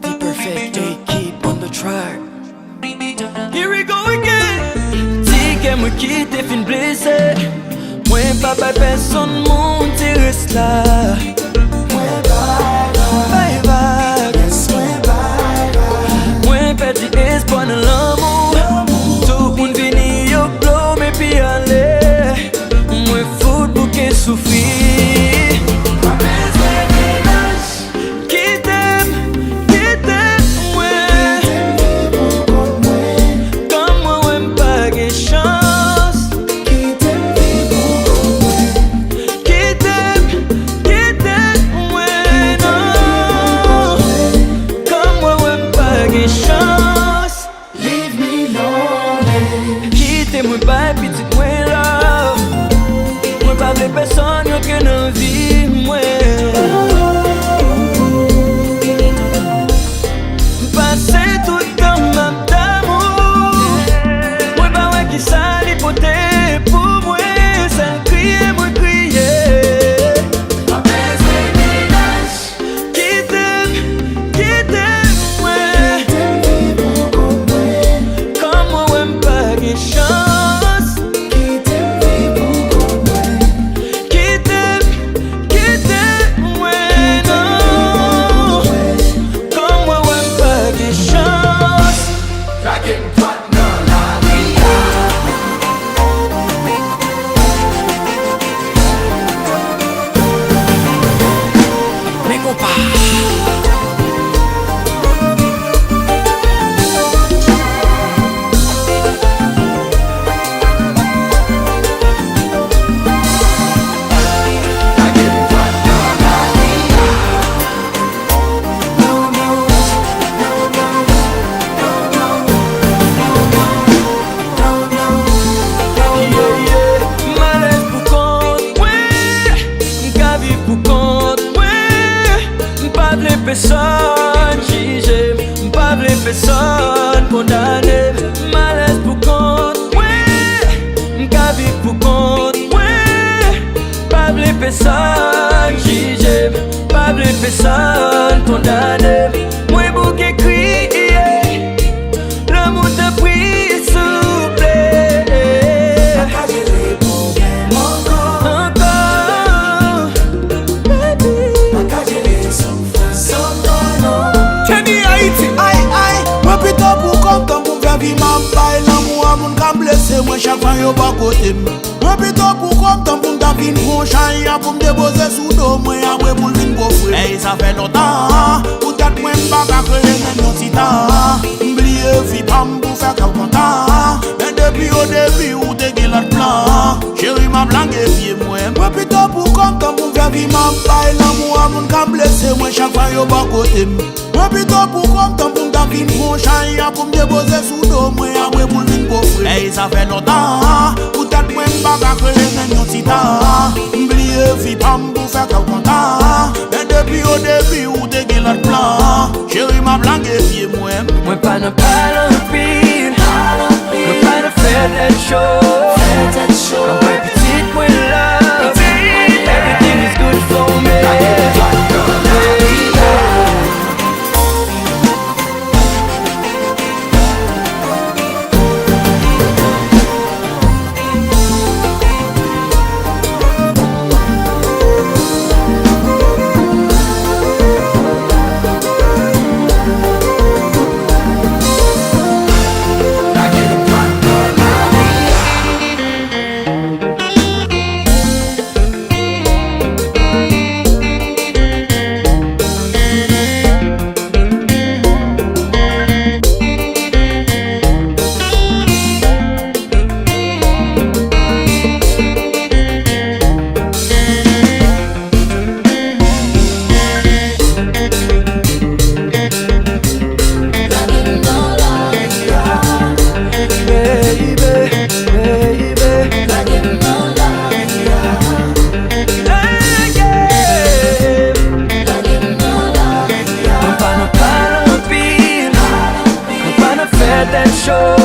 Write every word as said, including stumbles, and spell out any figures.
The perfect A K on the track. Here we go again. Ti kè mwen ki te fin blese. Mwen pa bay pèsonn moun ti rès la. Mwen bay vag. Bay vag. Yes, mwen bay vag. Mwen pèdi espwa nan lanmou. Tout moun vini yo blow m epi ale. Mwen fout bouke soufri. Pa bezwen mennaj. Kite m, kite m, mwen. Kite m viv pou kont mwen. Kòm mwen wè m pa gen chans. Kite m viv pou kont mwen. Kite m, kite m, mwen, non. Kòm mwen wè m pa gen chans. Leave me lonely. Kite mwen bay pitit mwen love. Mwen pa vle pèsonn rantre nan vi mwen. M pase tout tan m ap damou. Mwen pa wè kisa li pote pou mwen. Sèl kriye mwen kriye. Pa bezwen mennaj. Kite m, kite m, mwen. Kite m viv pou kont mwen. Kòm mwen wè m pa gen chans. Kite m viv pou kont mwen. Kite m, kite m, mwen, non. Kòm mwen wè m pa gen chans. Lage m dwat nan lari a. Men konpa. M alèz pou kont mwen, m ka viv pou kont mwen. M pa vle pèsonn jije m, m pa vle pèsonn kondane m. M alèz pou kont mwen, m ka viv pou kont mwen. Pa vle pèsonn jije m, pa vle pèsonn kondane m. Mwen bouke kriye, lanmou tanpri souple. Pa ka jere pwoblèm ankò. Ankò. Baby. Pa ka jere soufrans ankò non. Kenny Haiti. Ay, ay, mwen pito pou kont mwen pou m fè vi m ap bay lanmou a moun k ap blese mwen chak fwa yo bò kote m. Mwen pito pou kont mwen pou m ta vin pran chay an pou m depoze sou do mwen apre pou l vin kofre m. Ey, sa fè lontan, poutèt mwen m pa ka kreye menm yon ti tan. M bliye vi pa m pou fè kè w kontan. Men depi o debi ou te gen lòt plan. Cheri, m ap lage pye mwen. Mwen pito pou kont mwen pou m fè vi m ap bay lanmou a moun k ap blese mwen chak fwa yo bò kote m. Mwen pito pou kont mwen pou m ta vin pran chay an pou m depoze sou do mwen apre pou l vin kofre m. Ey, sa fè lontan, poutèt mwen m pa ka kreye menm yon ti tan. M bliye vi pa m pou fè kè w kontan. Men depi o debi ou te gen lòt plan. Cheri, m ap lage pye mwen. Mwen pa nan pale anpil. Mwen pa nan fè tèt cho. Mwen pitit mwen love. Everything is good for me. Baby, baby. Lage m. Mwen pa nan pale anpil. Mwen pa nan fè tèt cho.